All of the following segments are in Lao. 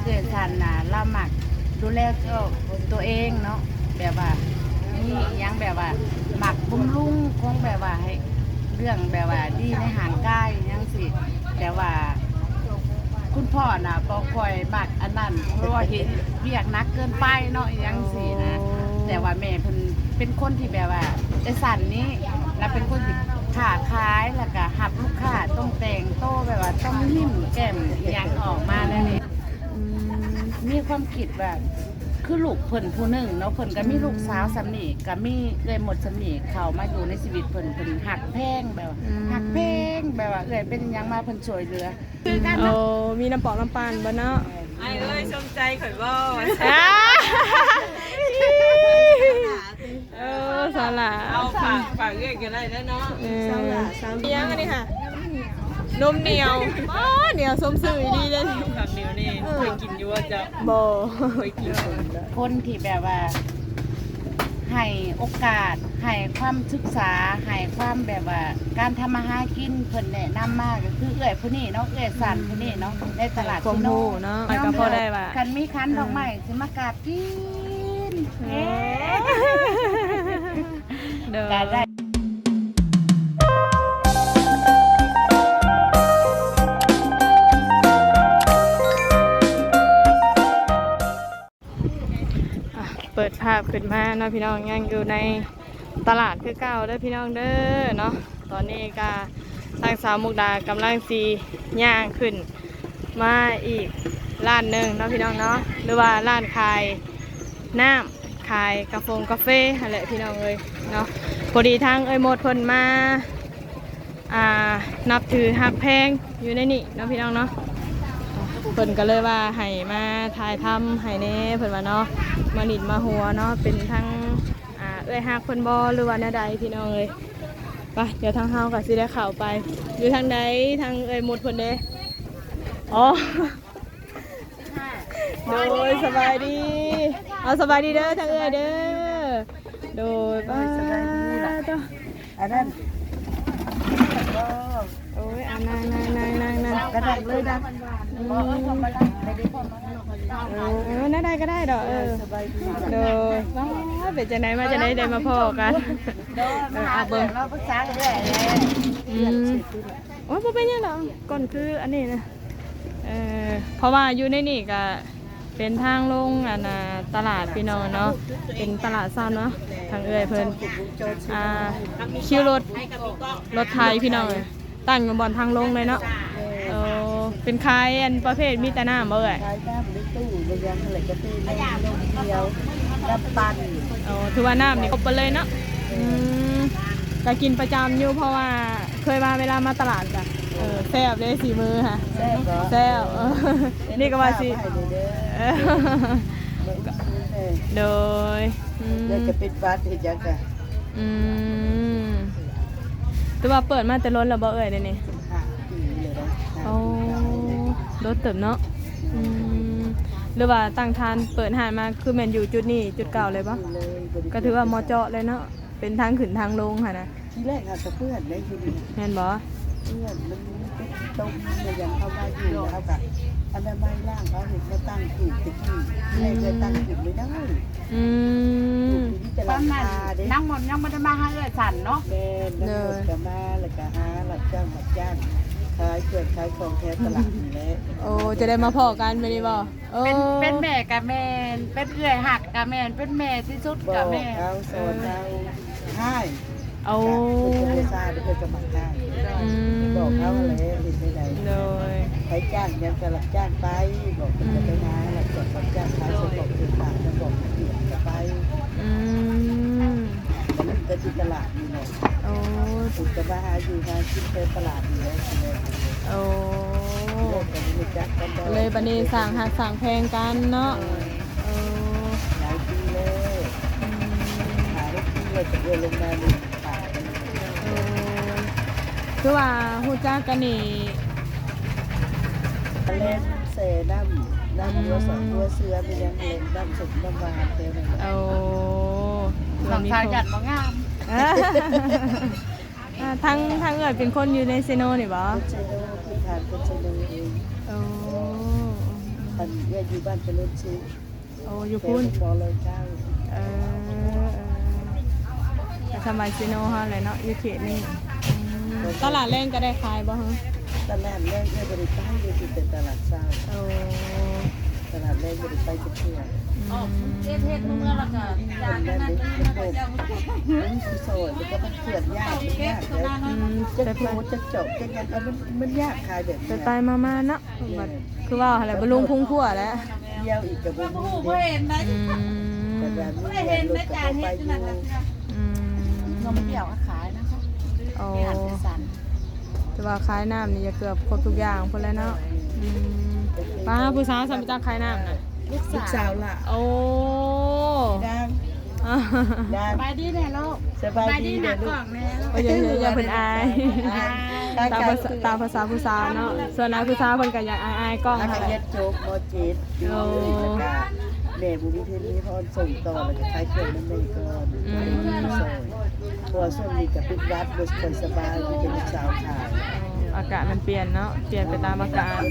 ເອື້ອຍສັນນະ ລາວມັກດູແລຕົວ ຕົວເອງເນາະ ແບບວ່າມີອີ່ຫຍັງແບບວ່າມັກບຳລຸງ ຄົງແບບວ່າໃຫ້ເລື່ອງແບບວ່າດີໃນຮ່າງກາຍຫຍັງຊີ້ ແຕ່ວ່າຄຸນພໍ່ນະບໍ່ຄ່ອຍມັກອັນນັ້ນ ເພາະວ່າເຮັດວຽກໜັກເກີນໄປເນາະ ອີ່ຫຍັງຊີ້ນະ. ອໍ ແຕ່ວ່າແມ່ເພິ່ນເປັນຄົນທີ່ແບບວ່າ ເອື້ອຍສັນນີ້ລະເປັນຄົນທີ່ຄ້າຂາຍ ແລ້ວກະຮັບລູກຄ້າ ຕ້ອງແຕ່ງໂຕແບບວ່າຕ້ອງຍິ້ມແກ້ມອີ່ຫຍັງອອກມາແນວນີ້. ອືມ ມີຄວາມຄິດວ່າຄືລູກເພິ່ນຜູ້ໜຶ່ງເນາະ ເພິ່ນກໍມີ ອືມ ລູກສາວສ່ຳນີ້ ກໍມີເອື້ອຍມົດສ່ຳນີ້ ເຂົ້າມາຢູ່ໃນຊີວິດເພິ່ນ ເພິ່ນຮັກແພງແບບວ່າ ອືມ ຮັກແພງແບບວ່າເອື້ອຍເປັນຫຍັງມາເພິ່ນຊ່ວຍເຫຼືອຄືກັນ. ໂອ້ ເນາະ ມີນ້ຳປອກນ້ຳປານບໍ່ເນາະ? ອ້າຍເອີຍ ສົມໃຈຂ້ອຍບໍ່? ເອີ ສາວຫຼ້າ ເອົາຝາກ ຝາກເອື້ອຍກໍໄດ້ແລ້ວເນາະ. ເອີ ສາວຫຼ້າ ສາວຫຼ້າ ມີຫຍັງອັນນີ້ຫະ? ນົມໜຽວ. ອໍ ໜຽວສົມຊື່ອີ່ຫຼີເດ້. ເອີ ເຂົ້າໜຽວນີ້ ເອີ ເຄີຍກິນຢູ່ບໍ່ເຈົ້າ? ບໍ່ ເຄີຍກິນ. ຄົນທີ່ແບບວ່າໃຫ້ໂອກາດ ໃຫ້ຄວາມສຶກສາ ໃຫ້ຄວາມແບບວ່າການທຳມາຫາກິນ ເພິ່ນແນະນຳມາກໍຄືເອື້ອຍຜູ້ນີ້ເນາະ ເອື້ອຍສັນຜູ້ນີ້ເນາະ ໃນຕະຫຼາດ ໃຫ້ຄວາມຮູ້ເນາະ ເນາະ ແລ້ວກໍພໍໄດ້ວ່າ ຄັນມີຂັນດອກໄມ້ ອ່າ ຊິມາກາບ ກິນ ເອີ ເອີ ໂດຍ ກໍໄດ້ ອ່ະ ເປີດພາບຂຶ້ນມາເນາະພີ່ນ້ອງ ຍັງຢູ່ໃນຕະຫຼາດຄືເກົ່າເດີພີ່ນ້ອງເດີເນາະ. ຕອນນີ້ກະທາງສາວມຸກດາກຳລັງຊິຍ່າງຂຶ້ນ ມາອີກຮ້ານໜຶ່ງເນາະພີ່ນ້ອງເນາະ ຫຼືວ່າຮ້ານຂາຍນ້ຳ ຂາຍກາຟົງກາເຟຫັ້ນແຫຼະພີ່ນ້ອງເອີຍເນາະ. ພໍດີທາງເອື້ອຍມົດເພິ່ນມາ ອ່າ ນັບຖືຮັກແພງຢູ່ໃນນີ້ເນາະພີ່ນ້ອງເນາະ ເພິ່ນກໍເລີຍວ່າໃຫ້ມາຖ່າຍທຳໃຫ້ແດ່ເພິ່ນວ່າເນາະ ມາຫຼິ້ນມາຫົວເນາະ ເປັນທັງ ອ່າ ເອື້ອຍຮັກເພິ່ນບໍ່ ຫຼືວ່າແນວໃດພີ່ນ້ອງເອີຍ. ໄປ ດຽວທາງເຮົາກໍຊິໄດ້ເຂົ້າໄປ ຢູ່ທາງໃດ ທາງເອື້ອຍມຸດເພິ່ນເດ້. ອໍ ໂດຍ ສະບາຍດີ ເອົາ ສະບາຍດີເດີ ທາງເອື້ອຍເດີ ໂດຍ ປ້າ ສະບາຍດີລະ ເຈົ້າ ອັນນັ້ນ ໂອ້ຍ ອ່າ ນັ່ງໆໆໆໆ ກະນັ່ງເລີຍນະ ອືມ ເອີ ແນວໃດກໍໄດ້ດອກ ເອີ ສະບາຍດີ ໂດຍ ວ້າ ເປັນຈັ່ງໃດ ມາຈັ່ງໃດ ໄດ້ມາພໍ້ກັນ ໂດຍ ເອີ ມາຫາເບິ່ງ ເອີ ເຮົາປຶກສາເອື້ອຍແຫຼະ ອືມ ໂອ້ຍ ບໍ່ເປັນຫຍັງດອກ ກ່ອນຄືອັນນີ້ນະ ເອີ ເພາະວ່າຢູ່ໃນນີ້ກະເປັນທາງລົງ ອັນນ່າ ຕະຫຼາດພີ່ນ້ອງເນາະ ເປັນຕະຫຼາດເຊົ້າເນາະ ທາງເອື້ອຍເພິ່ນ ອ່າ ຄິວລົດ ລົດໄຖພີ່ນ້ອງເອີຍ ຕັ້ງຢູ່ບ່ອນທາງລົງເລີຍເນາະ. ເອີ ເປັນຂາຍອັນປະເພດມີແຕ່ນ້ຳບໍ່ເອື້ອຍ? ຂາຍນ້ຳໃນຕູ້ ແລ້ວຍັງ ແລ້ວກະຕື່ມ ນ້ຳດຽວ ນ້ຳປັ່ນ ອໍ ຖືວ່ານ້ຳນີ້ຄົບເບິດເລີຍເນາະ. ອືມ ກະກິນປະຈຳຢູ່ ເພາະວ່າເຄີຍມາ ເວລາມາຕະຫຼາດກະ ເອີ ແຊບເດ້ສີມືຫະ ແຊບບໍ່? ແຊບ ເອີ ນີ້ກໍວ່າຊິ ເອີ ໂດຍ ອືມ ແລ້ວຈະເປັນຫວັດເຮັດຫຍັງກະ ອືມ ແຕ່ວ່າເປີດມາແຕ່ດົນແລ້ວບໍ່ເອື້ອຍ ດຽວນີ້? ຫ້າປີແລ້ວນະ ໂອ້ ດົນເຕີບເນາະ ອືມ ຫຼືວ່າຕັ້ງທ່ານເປີດຮ້ານມາ ຄືແມ່ນຢູ່ຈຸດນີ້ຈຸດເກົ່າເລີຍບໍ່? ຢູ່ເລີຍ ກະຖືວ່າເໝາະເຈາະເລີຍເນາະ ເປັນທາງຂຶ້ນທາງລົງຫັ້ນນະ. ທີແລກຫາກະເປື້ອນໄດ້ຢູ່ນີ້ ແມ່ນບໍ່? ເປື້ອນ ມັນມີຕົ້ມ ມັນຫຍັງ ເຮົາມາຢູ່ ເຮົາກະອະນາໄມລ້າງເອົາ ເຮັດມາຕັ້ງປູກຕະກີ້ ອືມ ແລ້ວເລີຍຕັ້ງຂຶ້ນໄດ້ ອືມ ປູກຢູ່ນີ້ແຕ່ລະ ນາງມົນຍັງບໍ່ໄດ້ມາຫາເອື້ອຍສັນເນາະ. ແມ່ນ ນາງມົນກະມາ ແລ້ວກະຫາຮັບຈ້າງ ຮັບຈ້າງຂາຍເຄື່ອງຂາຍຂອງແຖວຕະຫຼາດນີ້ແຫຼະ. ໂອ້ ຈະໄດ້ມາພໍ້ກັນມື້ນີ້ບໍ່? ໂອ້ ເປັນ ເປັນແມ່ກະແມ່ນ ເປັນເອື້ອຍຮັກກະແມ່ນ ເປັນແມ່ທີ່ສຸດກະແມ່ນ ບອກເອົາ ສອນເອົາ ເອີ ໃຫ້ ໂອ້ ເພິ່ນກະບໍ່ຊາ ເພິ່ນກະມັກໃຫ້ ອືມ ບອກເຮົາຫັ້ນແຫຼະ ເຮັດແນວໃດ ໂດຍ ໃຜຈ້າງຫຍັງກະຮັບຈ້າງໄປ ບອກເພິ່ນກະໄປຫາ ອືມ ຮັບຈ້າງ ຮັບຈ້າງຂາຍ ບອກເພິ່ນຕາມ ບອກເພິ່ນກະໄປ ອືມ ກະເລີຍໄປທີ່ຕະຫຼາດນີ້ແຫຼະ. ໂອ້ ເພິ່ນກະມາຫາຢູ່ຫາກິນແຖວຕະຫຼາດນີ້ແຫຼະ ໂອ້ ເລີຍກະໄດ້ຮູ້ຈັກກັນ ເລີຍບັດນີ້ສ້າງຮັກສ້າງແພງກັນເນາະ. ໂດຍ ເອີ ຫຼາຍປີແລ້ວ ອືມ ຫ້າຫົກປີແລ້ວ ກະເລີຍລົງມານີ້ ເອີ ຄືວ່າຮູ້ຈັກກັນນີ້ ແລ່ນແຊ່ນ້ຳ ນ້ຳ ອືມ ຫົວສອກຫົວເສືອ ມີຫຍັງ ແລ່ນນ້ຳສົ້ມນ້ຳຫວານແຖວນັ້ນແຫຼະ. ໂອ້ ນ້ອງສາວຢ້ານບໍ່ງາມ. ອ່າ ທາງ ທາງເອື້ອຍເປັນຄົນຢູ່ໃນເຊໂນນີ້ບໍ່? ຄົນເຊໂນ ພື້ນຖານຄົນເຊໂນເອງ. ໂອ້ ເອື້ອຍຢູ່ບ້ານຈະເລີນສຸກ. ໂອ້ ຢູ່ພຸ້ນ ແຖວໂຮງໝໍເລີຍເຈົ້າ. ເອີ ເອີ ແຖວບ້ານຊີໂນເຮົາແຫຼະເນາະ ຢູ່ເຂດນີ້. ອືມ ຕະຫຼາດແລງກໍໄດ້ຂາຍບໍ່? ຕະຫຼາດແລງເອື້ອຍບໍ່ໄດ້ໄປ ເອື້ອຍຊິໄປຕະຫຼາດເຊົ້າ. ໂອ້ ຕະຫຼາດແລງບໍ່ໄດ້ໄປຈັກເທື່ອ. ອືມ ເຮັດ ເຮັດມື້ລະກະຈາກນັ້ນ ມັນຊິຊ່ອຍ ແລ້ວກໍມັນເຄື່ອນຍາກ ມັນຍາກເດ້. ອືມ ຈັກໂຕ ຈັກຈອກ ຈັກຫຍັງ ເອົາ ມັນ ມັນຍາກຂາຍແບບນີ້ ໄປໆມາໆເນາະ. ບັດຄືວ່າຫັ້ນແຫຼະ ບຳລຸງພຸງຄົວແຫຼະ. ດຽວອີກກໍບໍ່ຮູ້ເດ້. ອືມ ແຕ່ວ່າມີແມ່ນລົດກໍພໍໄປຢູ່. ອືມ ນົມປ່ຽວກໍຂາຍນະຄະ. ໂອ້ ແຕ່ວ່າຂາຍນ້ຳນີ້ກໍເກືອບຄົບທຸກຢ່າງພຸ້ນແຫຼະເນາະ. ອືມ ປ້າ ຜູ້ສາວຊ່ຳຈັກຂາຍນ້ຳນະ. ລູກສາວລະ. ໂອ້ ນາງ ສະບາຍດີແດ່ລູກ. ສະບາຍດີເດີລູກ. ໂອ້ຍ ຢ່າ ຢ່າ ເພິ່ນອາຍ. ຕາມພາສາ ຕາມພາສາຜູ້ສາວເນາະ ສ່ວນຫຼາຍຜູ້ສາວເພິ່ນກໍຢາກອາຍໆກ້ອງ. ອາ ຫັ້ນແຫຼະ ຮຽນຈົບ ມ.ເຈັດ ຢູ່ ໂອ້ ແລ້ວກໍແມ່ບໍ່ມີເງິນມີທອນສົ່ງຕໍ່ ແລ້ວກໍຂາຍເຄື່ອງນຳແມ່ກ່ອນ. ອືມ ເພາະວ່າຊ່ວງນີ້ກໍເປັນຫວັດ ບໍ່ຄ່ອຍສະບາຍ ມີແຕ່ລູກສາວຂາຍ. ອາກາດມັນປ່ຽນເນາະ ປ່ຽນໄປຕາມອາກາດ.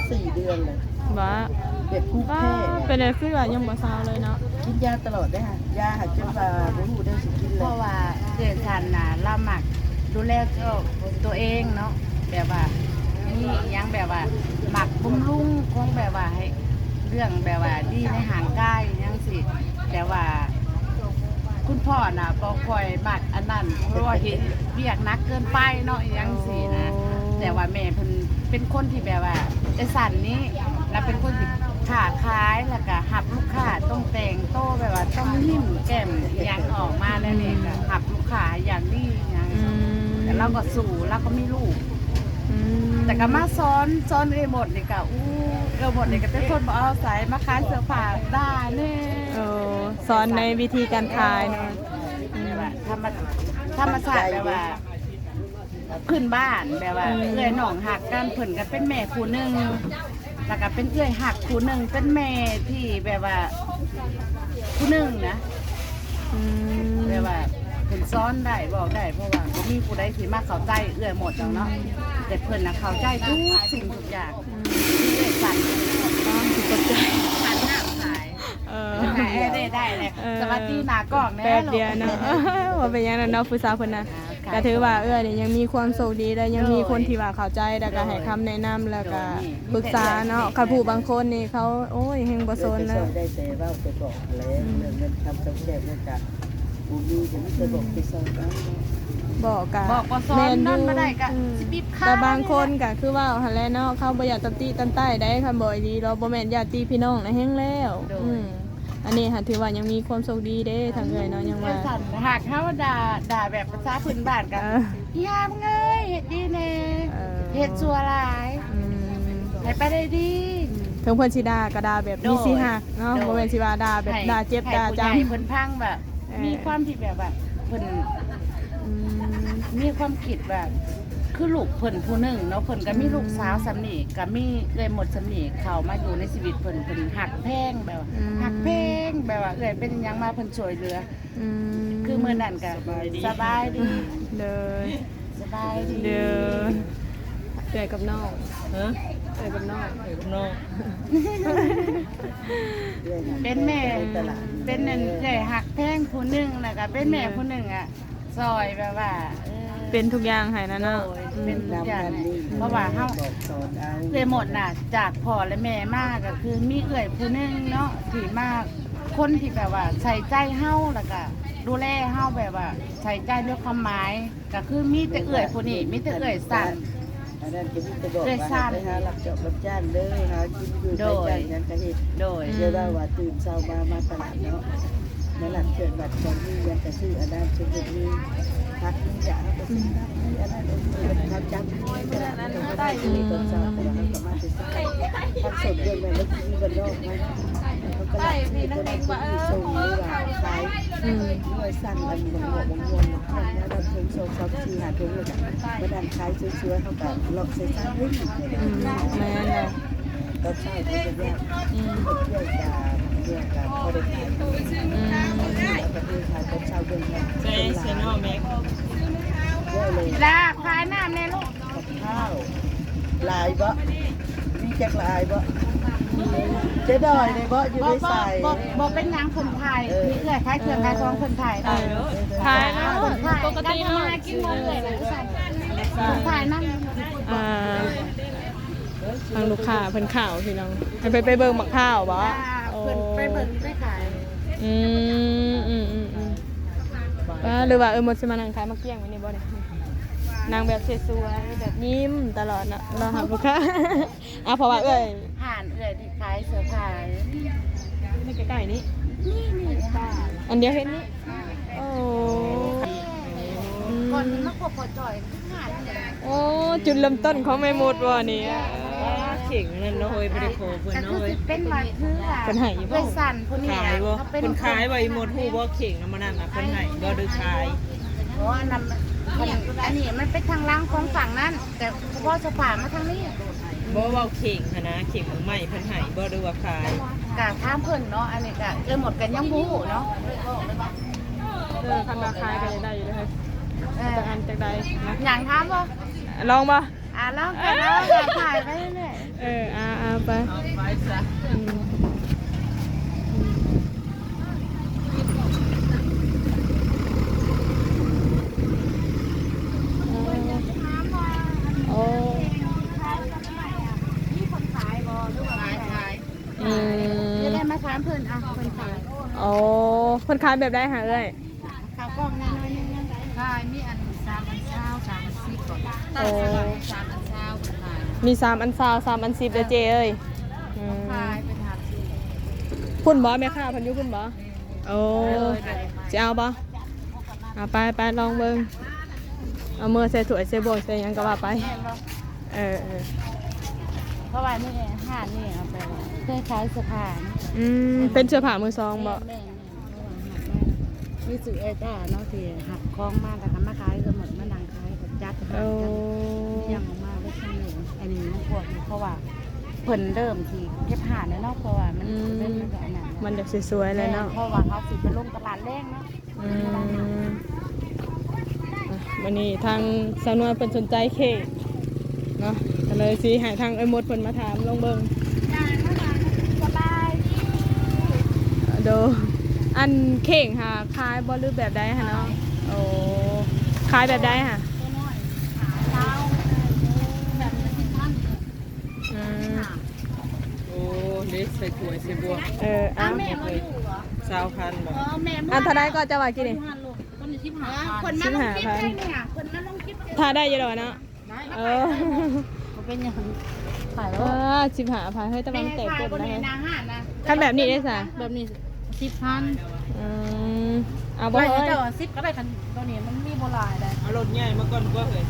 ສີ່ເດືອນແລ້ວ. ວ່າ ເປັນພູແພ້ ເປັນໄດ້ຄືວ່າຍັງບໍ່ເຊົາເລີຍເນາະ. ກິນຢາຕະຫຼອດເດ້ ຢາຫາຈົນວ່າບໍ່ຮູ້ແນວຊິກິນແລ້ວ. ເພາະວ່າເອື້ອຍສັນນະ ລາວມັກດູແລຕົວ ຕົວເອງເນາະ ແບບວ່າມີອີ່ຫຍັງແບບວ່າມັກບຳລຸງ ຄົງແບບວ່າໃຫ້ເລື່ອງແບບວ່າດີໃນຮ່າງກາຍອີ່ຫຍັງຊີ້ ແຕ່ວ່າ ຄຸນພໍ່ນະບໍ່ຄ່ອຍມັກອັນນັ້ນ ເພາະວ່າເຮັດວຽກໜັກເກີນໄປເນາະ ອີ່ຫຍັງຊີ້ນະ. ໂອ້ ແຕ່ວ່າແມ່ເພິ່ນເປັນຄົນທີ່ແບບວ່າ ເອື້ອຍສັນນີ້ລະເປັນຄົນທີ່ຄ້າຂາຍ ແລ້ວກະຮັບລູກຄ້າ ຕ້ອງແຕ່ງໂຕແບບວ່າຕ້ອງຍິ້ມແກ້ມອີ່ຫຍັງອອກມາແນວນີ້ ກະຮັບລູກຄ້າຢ່າງດີຫຍັງ. ອືມ ແຕ່ລາວກໍສູ້ ລາວກໍມີລູກ. ອືມ ແຕ່ກໍມາສອນ ສອນເອື້ອຍມົດນີ້ກໍ ອູ້ ເອື້ອຍມົດນີ້ກໍເປັນຄົນບໍ່ເອົາໃສ ມາຂາຍເສື້ອຜ້າດ້າແນ່. ໂອ້ ສອນໃນວິທີການຂາຍເນາະ. ແບບວ່າທຳມະ ທຳມະຊາດແບບວ່າພື້ນບ້ານ ແບບວ່າ ອືມ ເອື້ອຍນ້ອງຮັກກັນ ເພິ່ນກໍເປັນແມ່ຜູ້ໜຶ່ງ ແລ້ວກໍເປັນເອື້ອຍຮັກຜູ້ໜຶ່ງ ເປັນແມ່ທີ່ແບບວ່າຜູ້ໜຶ່ງນະ. ອືມ ແບບວ່າເພິ່ນສອນໄດ້ ເວົ້າໄດ້ ເພາະວ່າບໍ່ມີຜູ້ໃດທີ່ມາເຂົ້າໃຈເອື້ອຍໝົດດອກເນາະ. ອືມ ແຕ່ເພິ່ນນະເຂົ້າໃຈທຸກສິ່ງທຸກຢ່າງ. ອືມ ເອື້ອຍສັນ ອໍ ຊິຕົກໃຈ ສັນນ້ຳຂາຍ. ເອີ ໄດ້ ໄດ້ ໄດ້ແຫຼະ. ເອີ ສະຫວັດດີໜ້າກ້ອງແດ່ ແປັບດຽວເນາະ. ບໍ່ເປັນຫຍັງດອກເນາະ ຜູ້ສາວເພິ່ນນະ. ອ່າ ກໍຖືວ່າເອື້ອຍນີ້ຍັງມີຄວາມໂຊກດີ ແລະ ຍັງມີຄົນທີ່ວ່າເຂົ້າໃຈ ແລ້ວກໍໃຫ້ຄຳແນະນຳ ແລ້ວກໍປຶກສາເນາະ. ຄັນຜູ້ບາງຄົນນີ້ເຂົາ ໂອ້ຍ ແຮ່ງບໍ່ສົນແລ້ວ. ໄດ້ແຕ່ເວົ້າແຕ່ບອກແຫຼະ ອືມ ເລື່ອງເງິນຄຳຕ້ອງແຊກ ແລ້ວກໍບໍ່ມີ ກໍມີແຕ່ບອກແຕ່ສອນເອົາ. ອືມ ບອກກໍ ບອກກໍສອນ ແມ່ນຢູ່ ນອນບໍ່ໄດ້ກໍ ອືມ ຊິບີບຄາ. ແຕ່ບາງຄົນກໍຄືເວົ້າຫັ້ນແຫຼະເນາະ ເຂົາບໍ່ຢາກຕຳຕິຕຳໄຕ້ໃດ໋ ຄັນບໍ່ອີ່ຫຼີ ເຮົາບໍ່ແມ່ນຍາດຕິພີ່ນ້ອງນະ ແຮ່ງແລ້ວ. ໂດຍ ອືມ ອັນນີ້ຫາຖືວ່າຍັງມີຄວາມໂຊກດີເດ້ ທາງເອື້ອຍເນາະ ຍັງວ່າ ເອື້ອຍສັນຫາກເຮົາດ່າ ດ່າແບບພາສາພື້ນບ້ານກໍ ເອີ ອີຫາມຶງເອີຍ ເຮັດດີແດ່ ເອີ ເຮັດຊົ່ວຫຼາຍ ອືມ ໃຫ້ໄປໄດ້ດີ. ອືມ ເຖິງເພິ່ນຊິດ່າກໍດ່າແບບມີສີຫັກເນາະ. ໂດຍ ບໍ່ແມ່ນຊິວ່າດ່າແບບ ໃຫ້ ດ່າເຈັບ ໃຫ້ຜູ້ໃຫຍ່ ດ່າຈຳ ເພິ່ນຟັງແບບ ເອີ ມີຄວາມທີ່ແບບວ່າເພິ່ນ ອືມ ມີຄວາມຄິດວ່າ ຄືລູກເພິ່ນຜູ້ໜຶ່ງເນາະ ເພິ່ນກໍມີ ອືມ ລູກສາວສ່ຳນີ້ ກໍມີເອື້ອຍມົດສ່ຳນີ້ ເຂົ້າມາຢູ່ໃນຊີວິດເພິ່ນ ເພິ່ນຮັກແພງ ແບບວ່າ ອືມ ຮັກແພງ ແບບວ່າເອື້ອຍເປັນຫຍັງມາເພິ່ນຊ່ວຍເຫຼືອ. ອືມ ຄືມື້ນັ້ນກໍ ສະບາຍດີ ສະບາຍດີ ໂດຍ ສະບາຍດີ ໂດຍ ເອື້ອຍກັບນ້ອງ ຮະ ເອື້ອຍກັບນ້ອງ ເອື້ອຍກັບນ້ອງ ເປັນແມ່ ເປັນອັນເອື້ອຍຮັກແພງຜູ້ໜຶ່ງ ແລ້ວກໍເປັນແມ່ ອືມ ຜູ້ໜຶ່ງອະ ຊ່ອຍແບບວ່າ ເອີ ເປັນທຸກຢ່າງໃຫ້ນະເນາະ. ໂດຍ ອືມ ເປັນທຸກຢ່າງໃຫ້ ເພາະວ່າເຮົາ ເອື້ອຍມົດນະ ຈາກພໍ່ແລະແມ່ມາ ກໍຄືມີເອື້ອຍຜູ້ໜຶ່ງເນາະ ທີ່ມາ ຄົນທີ່ແບບວ່າໃສ່ໃຈເຮົາ ແລ້ວກໍດູແລເຮົາ ແບບວ່າໃສ່ໃຈໃນຄວາມໝາຍ ກໍຄືມີແຕ່ເອື້ອຍຜູ້ນີ້ ມີແຕ່ເອື້ອຍສັນ ອັນນັ້ນກໍມີແຕ່ບອກວ່າ ເອື້ອຍສັນ ໃຫ້ໄປຫາຮັບຈອບຮັບຈ້າງເດີ ຫາກິນຢູ່ ໂດຍ ໄປຈ້າງຫຍັງກໍເຮັດ ໂດຍ ຢ່າວ່າຕື່ນເຊົ້າມາ ມາຕະຫຼາດເນາະ ມາລັກເຄື່ອງບັດຂອງ ມີຫຍັງກໍຊື້ອັນນັ້ນ ສົມມຸດມີຜັກມີຫຍັງ ເຮົາກໍຊື້ຜັກ ມີອັນນັ້ນ ເອົາເງິນເຂົາຈັບ ໃນຕອນເຊົ້າ ເຮົາກໍມາແຕ່ເຊົ້າ ຜັກສົດເລື່ອງນັ້ນ ແລ້ວກິນຢູ່ບ້ານນອກມາ ເຮົາກໍລັກຊື້ ເຮົາກໍໄດ້ສົ່ງ ຫຼືວ່າຂາຍ ອືມ ເມື່ອສັ່ງອັນໝາກມ່ວງ ໝາກມ່ວງ ແນວນັ້ນ ຖົງສອງ ສາມ ສີ່ ຫ້າ ຖົງ ແລ້ວກໍມານັ່ງຂາຍສວຍໆ ເຮົາກໍເລາະໃສ່ຊາວເງິນ ອືມ ແມ່ນແຫຼະ ຕອນເຊົ້າເພິ່ນກໍ ອືມ ເພິ່ນເຈົ້າກໍ ເຈົ້າກໍພໍໄດ້ຂາຍ ອືມ ເຮົາກໍໄດ້ຂາຍຕອນເຊົ້າເພິ່ນກໍ ໃສ່ ໃສ່ໜໍ່ແມ່ ລາ ຂາຍນ້ຳແດ່ລູກ ກັບຂ້າວ ຫຼາຍບໍ່? ມີຈັກຫຼາຍບໍ່? ເຈດອຍເດ້ບໍ່ ຢູ່ໃນສາຍ ບໍ່ ບໍ່ເປັນຫຍັງ ເພິ່ນຖ່າຍ ເອີ ມີເອື້ອຍຂາຍເຄື່ອງຂາຍຂອງ ເພິ່ນຖ່າຍ ເອີ ຖ່າຍເນາະ ເພິ່ນຖ່າຍ ປົກກະຕິເນາະ ການທຳມາຫາກິນຂອງເອື້ອຍນະ ເພິ່ນຖ່າຍນຳ ອ່າ ທາງລູກຄ້າເພິ່ນເຂົ້າ ພີ່ນ້ອງ ໃຫ້ໄປ ໄປເບິ່ງໝາກພ້າວບໍ່? ເພິ່ນໄປເບິ່ງໄປຂາຍ ອືມ ອືມ ອືມ ອືມ ວ່າ ຫຼືວ່າ ເອີ ມົດຊິມານັ່ງຂາຍໝາກກ້ຽງຢູ່ນີ້ບໍ່ນີ້? ນັ່ງແບບສວຍໆ ແບບຍິ້ມຕະຫຼອດເນາະ ລໍຮັບລູກຄ້າ ອ່າ ເພາະວ່າເອື້ອຍ ຮ້ານເອື້ອຍທີ່ຂາຍເສື້ອຜ້າ ໃກ້ໆນີ້ ນີ້ໆ ອັນດຽວເຫັນນີ້ ໂອ້ ອືມ ກ່ອນທີ່ມາພົບພໍ່ຈ້ອຍ ໂອ້ ຈຸດເລີ່ມຕົ້ນຂອງແມ່ມົດບໍ່ນີ້? ເອີ ເຄັ່ງນັ້ນເນາະເຮີຍ ບໍ່ໄດ້ຂໍເພິ່ນເນາະເຮີຍ ເປັນວ່າຖືວ່າເພິ່ນໃຫ້ຢູ່ບໍ່? ເປັນສັນຜູ້ນີ້ ຂາຍບໍ່? ເພິ່ນຂາຍບໍ່ ອີ່ມົດຮູ້ບໍ່? ເຄັ່ງນຳ ມື້ນັ້ນນະ ເພິ່ນໃຫ້ບໍ່ ຫຼືຂາຍ? ບໍ່ ອັນນັ້ນ ອັນນີ້ມັນເປັນທາງຫຼັງຂອງຝັ່ງນັ້ນ ແຕ່ບໍ່ສະພາມາທາງນີ້ ບໍ່ ເວົ້າເຄັ່ງຫັ້ນນະ ເຄັ່ງໝາກໄມ້ເພິ່ນໃຫ້ບໍ່ ຫຼືວ່າຂາຍ? ກະຖາມເພິ່ນເນາະ ອັນນີ້ກະເອື້ອຍມົດກະຍັງບໍ່ຮູ້ເນາະ ເອີ ຄັນວ່າຂາຍກະໄດ້ຢູ່ເດີ ເອີ ຈັກອັນຈັກໃດນະ ຫຍັງຖາມບໍ່? ລອງບໍ່? ອ່າ ລອງກະລອງ ຖ່າຍໄປເລື້ອຍໆ ເອີ ອ່າໆ ໄປ ເອົາໄປຊະ ອືມ ໂອ້ ມີຄົນຂາຍບໍ່ ຫຼືວ່າ ຂາຍ ຂາຍ ອືມ ຈະໄດ້ມາຖາມເພິ່ນ ອ່ະ ເພິ່ນຂາຍ ໂອ້ ເພິ່ນຂາຍແບບໃດຫາເອື້ອຍ? ເຂົ້າກ່ອງໜ້ອຍໜຶ່ງ ຂາຍມີອັນສາມອັນຊາວ ສາມອັນສິບ ໂອ້ ສາມອັນຊາວ ເພິ່ນຂາຍ ມີສາມອັນຊາວ ສາມອັນສິບເດີເຈ້ເອີຍ ອືມ ຂາຍເປັນຫ້າສິບ ພຸ້ນບໍ່ ແມ່ຄ້າເພິ່ນຢູ່ພຸ້ນບໍ່? ໂອ້ ຊິເອົາບໍ່? ເອົາໄປ ໄປລອງເບິ່ງ ເອົາເມືອໃສ່ຖ້ວຍໃສ່ໂບໃສ່ຫຍັງກະວ່າໄປ ແມ່ນບໍ່? ເອີ ເອີ ເພາະວ່ານີ້ ຮ້ານນີ້ເອົາໄປ ເຄີຍຂາຍເສື້ອຜ້ານະ ອືມ ເປັນເສື້ອຜ້າມືສອງບໍ່? ແມ່ນ ມີຊື່ເອຕ້າເນາະ ທີ່ຮັບຂອງມາ ແລ້ວກະມາຂາຍ ເອື້ອຍມົດມານັ່ງຂາຍ ກະຈັດ ໂອ້ ຮຽງອອກມາເບິດທັງນີ້ ອັນນີ້ຍັງພວກຢູ່ ເພາະວ່າເພິ່ນເລີ່ມທີ່ເກັບຮ້ານແລ້ວເນາະ ເພາະວ່າມັນ ອືມ ເປັນ ມັນກະອັນນັ້ນ ມັນຢາກສວຍໆແຫຼະເນາະ ແມ່ນ ເພາະວ່າເຮົາຊິໄປລົງຕະຫຼາດແລງເນາະ ອືມ ອ່ະ ມື້ນີ້ທາງສາວນວນເພິ່ນສົນໃຈເຄ້ກເນາະ ກະເລີຍຊິໃຫ້ທາງເອື້ອຍມົດເພິ່ນມາຖາມລອງເບິ່ງ ສະບາຍດີ ໂດຍ ອັນເຄ້ກຫາຂາຍບໍ່ ຫຼືແບບໃດຫະເນາະ? ໂອ້ ຂາຍແບບໃດຫະ? ໂຕນ້ອຍ ຊາວ ແບບສິບພັນ ອືມ ໂອ້ ເດ້ ໃສ່ຖ້ວຍໃສ່ບວງ ເອີ ເອົາ ແມ່ບໍ່ຢູ່ຫວະ? ຊາວພັນບໍ່? ເອີ ແມ່ ອັນເທົ່າໃດກໍເຈົ້າວ່າກີ້ນີ້? ຄົນນີ້ສິບຫ້າພັນ ເພິ່ນມາລົງຄລິບໄດ້ນີ້ ເພິ່ນມາລົງຄລິບ ຖ້າໄດ້ຢູ່ດອກເນາະ ໄດ້ ເອີ ບໍ່ເປັນຫຍັງ ຂາຍແລ້ວ ເອີ ສິບຫ້າພັນ ເຮີ້ຍ ແຕ່ວ່າມັນແຕກກົນນະ ຄັນແບບນີ້ເດ້ສະ? ແບບນີ້ສິບພັນ ອືມ ເອົາບໍ່ເຮີ້ຍ? ເຈົ້າສິບກະໄດ້ ຄັນໂຕນີ້ມັນມີບໍ່ຫຼາຍໃດ ເອົາລົດໃຫຍ່ມາກ່ອນບໍ່ເຮີ້ຍ?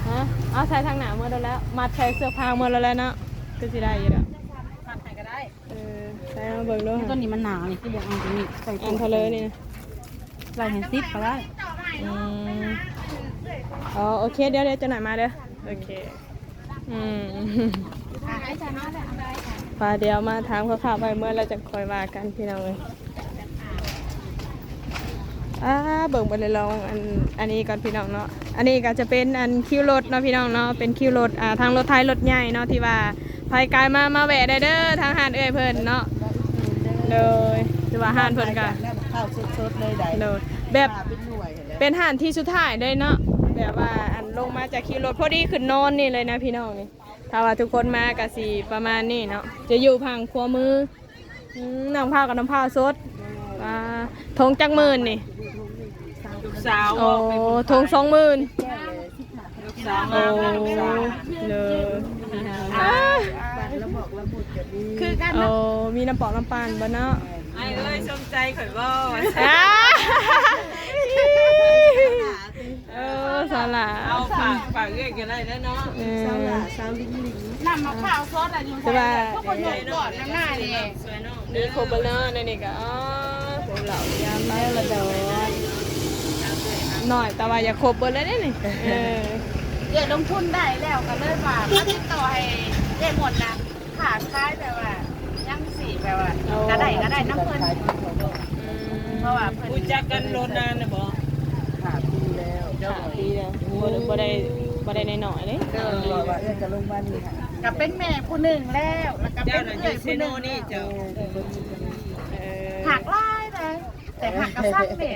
ຮະ ເອົາໃສ່ທາງໜ້າເມືອໂລດແລ້ວ ມັດໃສ່ເສື້ອຜ້າເມືອໂລດແລ້ວເນາະ ຄືຊິໄດ້ຢູ່ດອກ ມັດໃຫ້ກະໄດ້ ເອີ ໃສ່ມາເບິ່ງດູ ໂຕນີ້ມັນໜາວນີ້ ຄືບໍ່ເອົາໂຕນີ້ໃສ່ ອັນເທົ່າເລີຍນີ້ນະ ໃສ່ໃຫ້ສິບກະໄດ້ ອືມ ອໍ ໂອເຄ ດຽວ ດຽວຈັກໜ້ອຍມາເດີ ໂອເຄ ອືມ ໄປ ດຽວມາຖາມຂ່າວໆໄປ ເມື່ອແລ້ວຈັ່ງຄ່ອຍວ່າກັນ ພີ່ນ້ອງເອີຍ ອ່າ ເບິ່ງ ເບິ່ງ ລອງ ອັນ ອັນນີ້ກ່ອນ ພີ່ນ້ອງເນາະ ອັນນີ້ກະຈະເປັນ ອັນ ຄິວລົດເນາະ ພີ່ນ້ອງເນາະ ເປັນຄິວລົດ ອ່າ ທາງລົດໄຖລົດໃຫຍ່ເນາະ ທີ່ວ່າ ໃຜກາຍມາ ມາແວະໄດ້ເດີ ທາງຮ້ານເອື້ອຍເພິ່ນເນາະ ໂດຍ ຖືວ່າຮ້ານເພິ່ນກະ ເຂົ້າສົດໆເລີຍໄດ໋ ໂດຍ ແບບ ເປັນຮ້ານທີ່ສຸດທ້າຍເລີຍເນາະ ແບບວ່າ ອັນ ລົງມາຈາກຄິວລົດ ພໍດີຂຶ້ນນອນນີ້ເລີຍນະ ພີ່ນ້ອງນີ້ ຖ້າວ່າທຸກຄົນມາກະຊິປະມານນີ້ເນາະ ຈະຢູ່ຝັ່ງຂວາມື ອືມ ນ້ຳພ້າວກັບນ້ຳພ້າວສົດ ອ່າ ຖົງຈັກໝື່ນນີ້? ລູກສາວ ໂອ້ ຖົງສອງໝື່ນ ລູກສາວ ໂອ້ ເລີຍ ຄືກັນ ໂອ້ ມີນ້ຳປອກນ້ຳປັ່ນບໍ່ເນາະ? ອ້າຍເອີຍ ສົນໃຈຂ້ອຍບໍ່? ອ່າ ເອີ ສາວຫຼ້າ ເອົາ ຝາກ ຝາກເອື້ອຍກະໄດ້ແລ້ວເນາະ ເອີ ສາວຫຼ້າ ສາວລິງລິງ ນ້ຳມະພ້າວສົດອະ ຢູ່ໃສ ແຕ່ວ່າ ຄືບໍ່ຍົກກ່ອນນຳໜ້ານີ້ ມີຄົບເບິດແລ້ວໃນນີ້ກະ ອໍ ຄົບເຫຼົ້າຍາມແລ້ວລະດອກ ໜ້ອຍແຕ່ວ່າຢາກຄົບເບິດແລ້ວເດ້ນີ້ ເອີ ເອື້ອຍລົງທຶນໄດ້ແລ້ວ ກະເລີຍວ່າມາຕິດຕໍ່ໃຫ້ເອື້ອຍມົດນະ ຄ້າຂາຍແບບວ່າ ຍັງຊິແບບວ່າ ໂອ້ ກະໄດ້ ກະໄດ້ນຳເພິ່ນ ອືມ ເພາະວ່າເພິ່ນ ຮູ້ຈັກກັນດົນນານແລ້ວບໍ່? ຫ້າປີແລ້ວ ຫ້າປີແລ້ວ ໂອ້ ບໍ່ໄດ້ ບໍ່ໄດ້ນ້ອຍໆເດ້ ເອີ ວ່າເອື້ອຍກະລົງມານີ້ຫະ ກໍເປັນແມ່ຜູ້ໜຶ່ງແລ້ວ ແລ້ວກໍເປັນເອື້ອຍຜູ້ໜຶ່ງແລ້ວ. ເຈົ້ານະຢູ່ເຊໂນນີ້ເຈົ້າ. ເອີ ຮັກຫຼາຍໃດ ແຕ່ຮັກກໍຊັງແດ່.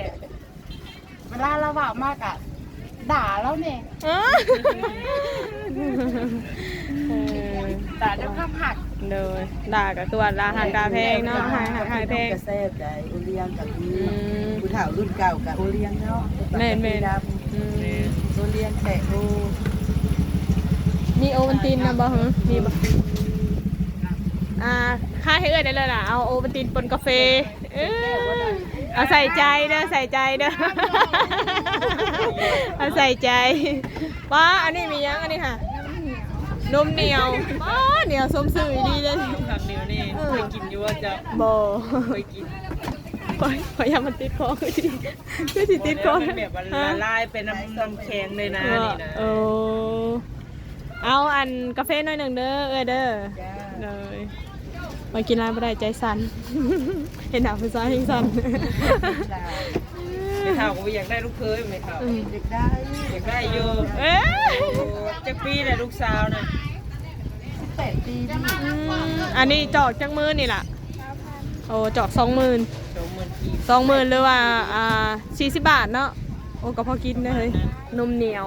ເວລາລາວເວົ້າມາກະດ່າລາວແດ່. ເອີ ເອີ ດ່າດ້ວຍຄວາມຮັກ. ໂດຍ ດ່າກໍຄືວ່າດ່າຮັກດ່າແພງເນາະ. ເອີ ຮັກ ຮັກ ຮັກແພງ ກໍແຊບໄດ໋. ໂອລ້ຽງກໍມີ ອືມ ຜູ້ເຖົ້າລຸ້ນເກົ່າກໍໂອລ້ຽງເນາະ. ແມ່ນໆ ອືມ ໂອລ້ຽງແປະໂອ. ມີໂອວັນຕິນນຳບໍ່? ຮະ ມີບໍ່? ອ່າ ຂາຍໃຫ້ເອື້ອຍໄດ້ເລີຍລະ ເອົາໂອວັນຕິນປົນກາເຟ. ເອີ ເອົາໃສ່ໃຈເດີ ໃສ່ໃຈເດີ ເອົາໃສ່ໃຈ. ປ້າ ອັນນີ້ມີຫຍັງ ອັນນີ້ຫະ? ນົມໜຽວ. ປ້າ ໜຽວສົມຊື່ອີ່ຫຼີເດ້. ນ້ຳໜຽວນີ້ ເອີ ເຄີຍກິນຢູ່ບໍ່ເຈົ້າ? ບໍ່ ບໍ່ເຄີຍກິນ. ຂ້ອຍ ຂ້ອຍຢ້ານມັນຕິດຄໍ ຄືຊິ ຄືຊິຕິດຄໍ. ບໍ່ແລ້ວ ມັນແບບວ່າ ຮະ ລະລາຍໄປນຳ ນ້ຳແຂງເລີຍນະ ນີ້ນະ. ເອີ ເອົາອັນກາເຟໜ້ອຍໜຶ່ງເດີເອື້ອຍເດີ. ໂດຍ ມາກິນຫຼາຍບໍ່ໄດ້ ໃຈສັ່ນ ເຫັນໜ້າຜູ້ຊາຍແຮງສັ່ນ. ແມ່ເຖົ້າກໍບໍ່ຢາກໄດ້ລູກເຂີຍ ແມ່ເຖົ້າ. ອືມ ຢາກໄດ້ ຢາກໄດ້ຢູ່. ເອີ ຈັກປີແລ້ວລູກສາວນະ? ສິບແປດປີ. ອືມ ອັນນີ້ຈອກຈັກມື້ນີ້ລະ? ໂອ້ ຈອກສອງໝື່ນ ສອງໝື່ນກີບ ສອງໝື່ນ ຫຼືວ່າ ອ່າ ສີ່ສິບບາດເນາະ. ໂອ້ ກໍພໍກິນເດ້ເຮີ້ຍ ປະມານນັ້ນ ນົມໜຽວ.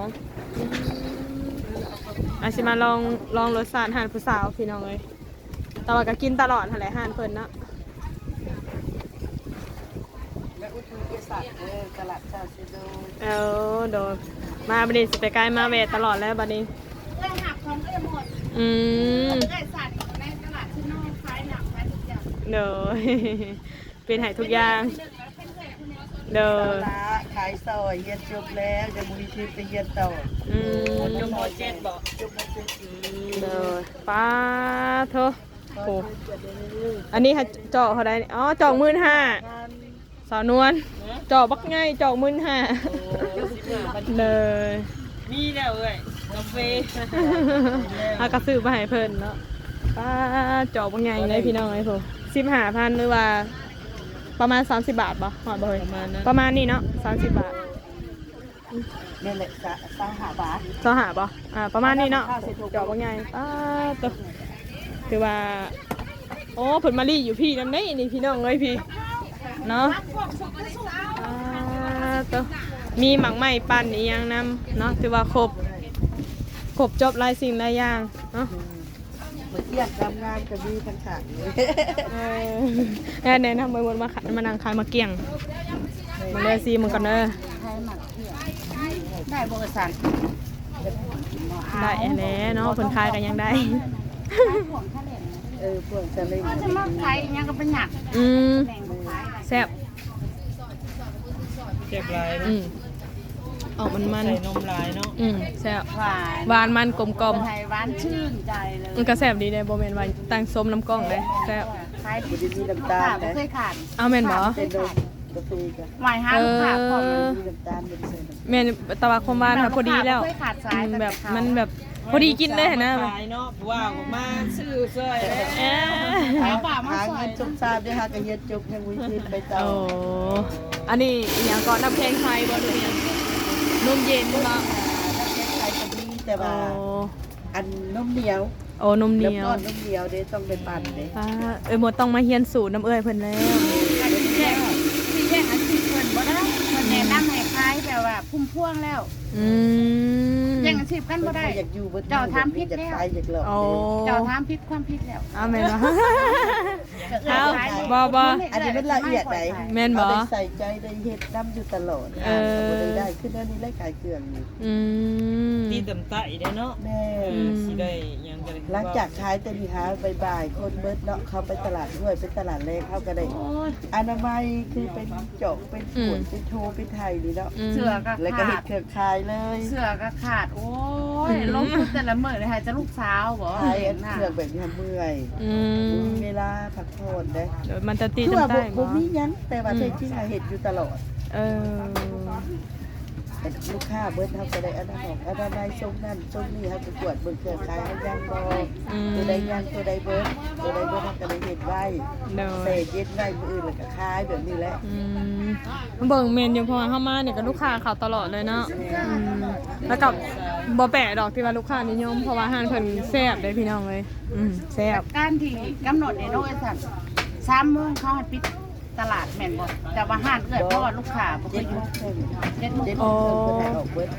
ອາດຊິມາລອງ ລອງລົດຊາດຮ້ານຜູ້ສາວພີ່ນ້ອງເອີຍ. ແຕ່ວ່າກໍກິນຕະຫຼອດຫັ້ນແຫຼະຮ້ານເພິ່ນເນາະ. ແລະອຸດໜູນບໍລິສັດເດີ ຕະຫຼາດເຊົ້າເຊໂນ. ເອີ ໂດຍ ມາບັດນີ້ຊິໄປກາຍມາແວ່ຕະຫຼອດແລ້ວບັດນີ້. ເອື້ອຍຮັບຂອງເອື້ອຍໝົດ. ອືມ ເອື້ອຍສັດໃນຕະຫຼາດເຊໂນ ຂາຍໜັກຂາຍທຸກຢ່າງ. ໂດຍ ເປັນໃຫ້ທຸກຢ່າງ. ໂດຍ ສາລະຂາຍຊ່ອຍ ຮຽນຈົບແລ້ວ ຍັງບໍ່ມີທຶນໄປຮຽນຕໍ່. ອືມ ຈົບ ມໍເຈັດ ບໍ່? ຈົບ ມໍເຈັດ. ອືມ ໂດຍ ປາໂທ. ໂອ້ ອັນນີ້ຫາເຈາະເທົ່າໃດ? ອໍ ຈອກໝື່ນຫ້າ. ສາວນວນ ຫືອ ຈອກບັກໃຫຍ່ ຈອກໝື່ນຫ້າ. ໂອ້ ສິບຫ້າພັນ. ເດີ ມີແລ້ວເອື້ອຍ ກາເຟ ເຮົາກໍຊື້ມາໃຫ້ເພິ່ນເນາະ. ປ້າ ຈອກບັກໃຫຍ່ເລີຍພີ່ນ້ອງເອີຍ. ໂອ້ ສິບຫ້າພັນ ຫຼືວ່າປະມານສາມສິບບາດບໍ່? ຮອດບໍ່ເຮີ້ຍ? ປະມານນັ້ນ ປະມານນີ້ເນາະ ສາມສິບບາດ. ແມ່ນແຫຼະ ຊາວຫ້າບາດ. ຊາວຫ້າບໍ່? ອ່າ ປະມານນີ້ເນາະ. ຈອກບັກໃຫຍ່ ປ້າໂຕ ຖືວ່າ ໂອ້ ເພິ່ນມາລີ້ຢູ່ພີ້ນຳເດ້ນີ້ ພີ່ນ້ອງເອີຍ ພີ້ເນາະ. ອ່າ ໂຕ ມີໝາກໄມ້ປັ່ນອີ່ຫຍັງນຳເນາະ ຖືວ່າຄົບ ຄົບຈົບຫຼາຍສິ່ງຫຼາຍຢ່າງເນາະ. ມາກຽມງາມໆກໍມີທັງຂ້າງເລີຍ. ເອີ ແນະນຳເບິ່ງ ມາ ມານັ່ງຂາຍໝາກກຽງ. ເບິ່ງເດີ ຊີມເບິ່ງກ່ອນເດີ. ຂາຍໝາກກຽງ ໄດ້ບໍ່? ກະສັ່ງ ໄດ້ຫັ້ນແຫຼະເນາະ ເພິ່ນຂາຍກໍຍັງໄດ້. ເອີ ພວກສະເລັງ ເຂົາຈະມາຂາຍຫຍັງກໍໄປຫຍັກ. ອືມ ແຊບ ແຊບຫຼາຍເນາະ. ອືມ ອອກມັນໆ ໃສ່ນົມຫຼາຍເນາະ. ອືມ ແຊບ ຫວານ ຫວານມັນກົມກ່ອມ ໃຫ້ຫວານຊື່ນໃຈເລີຍ. ມັນກໍແຊບດີເດ້ ບໍ່ແມ່ນວ່າຕັ້ງຊົມນຳກ້ອງເດ້ ແຊບ. ຂາຍດີ ບໍ່ໄດ້ມີນ້ຳຕານ ຂາຍບໍ່ເຄີຍຂາດ. ອ້າວ ແມ່ນບໍ່? ເປັນນົມກາເຟກໍ ໄວ້ຫາລູກຄ້າພ້ອມ. ເອີ ມີນ້ຳຕານ ບໍ່ໄດ້ໃສ່ນ້ຳ. ແມ່ນ ແຕ່ວ່າຄວາມຫວານຫັ້ນພໍດີແລ້ວ. ອືມ ແບບມັນແບບພໍດີກິນເລີຍຫັ້ນນະ. ຂາຍເນາະ ວ່າມາຊື້ຊ່ອຍເດ້. ເອີ ຫາເງິນຊົມຊາດເດ້ ຫາກະຮຽນຈົບຍັງບໍ່ມີທຶນໄປຕໍ່. ໂອ້ ອັນນີ້ອີ່ຫຍັງເກາະ ນ້ຳແຂງໃສບໍ່ ຫຼືອີ່ຫຍັງ? ນົມເຢັນບໍ່? ນ້ຳແຂງໃສກໍມີ ແຕ່ວ່າ ໂອ້ ອັນນົມໜຽວ. ໂອ້ ນົມໜຽວ ນ້ຳກ້ອນນົມໜຽວເດ້ ຕ້ອງໄດ້ປັ່ນເດ້. ອ່າ ເອື້ອຍມົດຕ້ອງມາຮຽນສູດນຳເອື້ອຍເພິ່ນແລ້ວ. ແຕ່ທີ່ແຈ້ງ ທີ່ແຈ້ງອາຊີບເພິ່ນບໍ່ໄດ້ ເພິ່ນແນະນຳໃຫ້ຂາຍແບບວ່າ ພຸ້ມພວງແລ້ວ. ອືມ ແຍ່ງອາຊີບກັນບໍ່ໄດ້. ເຈົ້າທຳຜິດແລ້ວ. ໂອ້ ເຈົ້າທຳຜິດຄວາມຜິດແລ້ວ. ອ້າວ ແມ່ນບໍ່? ເອົາ ບໍ່ ບໍ່ ອັນນີ້ມັນລະອຽດໃດ໋. ແມ່ນບໍ່? ເຮົາໄດ້ໃສ່ໃຈໄດ້ເຮັດນຳຢູ່ຕະຫຼອດ. ເອີ ບໍ່ໄດ້ ໄດ້ຄືແນວນີ້ແຫຼະ ຂາຍເຄື່ອງນີ້. ອືມ ຕີຕຳຕະອີກເດ້ເນາະ. ແມ່ນ ເອີ ອືມ ຊິໄດ້ຫຍັງກໍໄດ້. ຫຼັງຈາກຂາຍແຕ່ນີ້ຫາບ່າຍໆ ຄົນເບິດເນາະ ເຂົາໄປຕະຫຼາດຫ້ວຍ ໄປຕະຫຼາດແລງ ເຮົາກໍໄດ້ ໂອ້ຍ ອະນາໄມ ຄືເປັນ ເຈາະ ເປັນ ອືມ ກວດ ເປັນໂທ ເປັນໄທນີ້ເນາະ. ອືມ ເສື້ອກໍຂາດ ແລ້ວກໍເຮັດເຄື່ອງຂາຍເລີຍ. ເສື້ອກໍຂາດ ໂອ້ຍ ອືມ ລົງທຶນແຕ່ລະມື້ນີ້ໃຫ້ແຕ່ລູກສາວບໍ? ຂາຍເຄື່ອງແບບນີ້ເມື່ອຍ. ອືມ ບໍ່ມີເວລາພັກຜ່ອນເດ້. ໂດຍ ມັນຈະຕິດ ຄືວ່າບໍ່ ບໍ່ມີຫຍັງ ແຕ່ວ່າ ອືມ ແທ້ຈິງເຮົາເຮັດຢູ່ຕະຫຼອດ. ເອີ ລູກຄ້າເບິດ ເຮົາກໍໄດ້ອະນາໄມ ອະນາໄມຊົງນັ້ນຊົງນີ້ ເຮົາກໍກວດເບິ່ງເຄື່ອງຂາຍເຮົາຍັງບໍ່ ອືມ ໂຕໃດຍັງ ໂຕໃດເບິດ ໂຕໃດເບິດ ເຮົາກໍໄດ້ເຮັດໄວ້ ໂດຍ ແຊ່ເຢັນໄວ້ ມື້ອື່ນແລ້ວກໍຂາຍແບບນີ້ແຫຼະ ອືມ ເບິ່ງແມ່ນຢູ່ ເພາະວ່າເຮົາມານີ້ກໍລູກຄ້າເຂົ້າຕະຫຼອດເລີຍເນາະ ແມ່ນ ອືມ ແລ້ວກໍບໍ່ແປກດອກທີ່ວ່າລູກຄ້ານິຍົມ ເພາະວ່າຮ້ານເພິ່ນແຊບເດ້ພີ່ນ້ອງເອີຍ ອືມ ແຊບ ການທີ່ກຳນົດນີ້ເນາະ ວ່າຊັ້ນ ສາມໂມງເຂົາໃຫ້ປິດ ຕະຫຼາດແມ່ນບໍ່? ແຕ່ວ່າຮ້ານເອື້ອຍ ບໍ່ ເພາະວ່າລູກຄ້າບໍ່ຄ່ອຍຢູ່ ເຈັດໂມງເຄິ່ງ ເຈັດໂມງ ເຈັດໂມງເຄິ່ງ ອໍ ເພິ່ນໃຫ້ອອກເບິດ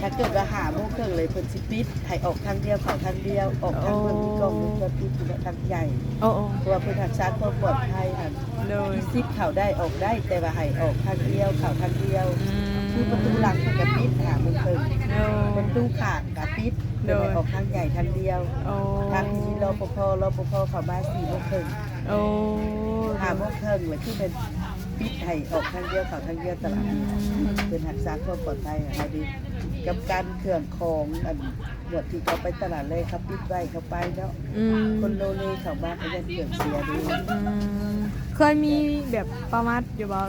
ຖ້າເກີດວ່າຫ້າໂມງເຄິ່ງເລີຍ ເພິ່ນຊິປິດ ໃຫ້ອອກທາງດຽວ ເຂົ້າທາງດຽວ ອອກທາງເບິ່ງ ອໍ ມີກ້ອງວົງຈອນປິດຢູ່ທາງໃຫຍ່ ອໍ ເພາະວ່າເພິ່ນຮັກສາຄວາມປອດໄພຫັ້ນ ໂດຍ ມີສິດເຂົ້າໄດ້ອອກໄດ້ ແຕ່ວ່າໃຫ້ອອກທາງດຽວ ເຂົ້າທາງດຽວ ອືມ ຄືປະຕູຫຼັງເພິ່ນກໍປິດຫ້າໂມງເຄິ່ງ ໂດຍ ປະຕູຂ້າງກໍປິດ ໂດຍ ເພິ່ນໃຫ້ອອກທາງໃຫຍ່ທາງດຽວ ອໍ ທາງທີ່ມີ ລປພ ລປພ ເຂົ້າມາສີ່ໂມງເຄິ່ງ ໂອ້ ຫ້າໂມງເຄິ່ງ ແລ້ວຄືແມ່ນປິດໃຫ້ອອກທາງດຽວ ເຂົ້າທາງດຽວຕະຫຼາດ ອືມ ເພິ່ນຮັກສາຄວາມປອດໄພໃຫ້ເຮົາເດ້ ກັບການເຄື່ອງຂອງ ອັນ ງວດທີ່ເຂົາໄປຕະຫຼາດແລງ ເຂົາປິດໄວ້ ເຂົາໄປເນາະ ອືມ ຄົນໂລເລເຂົ້າມາກໍຢ້ານເຄື່ອງເສຍເດ້ ອືມ ເຄີຍມີແບບປະຫວັດຢູ່ບໍ່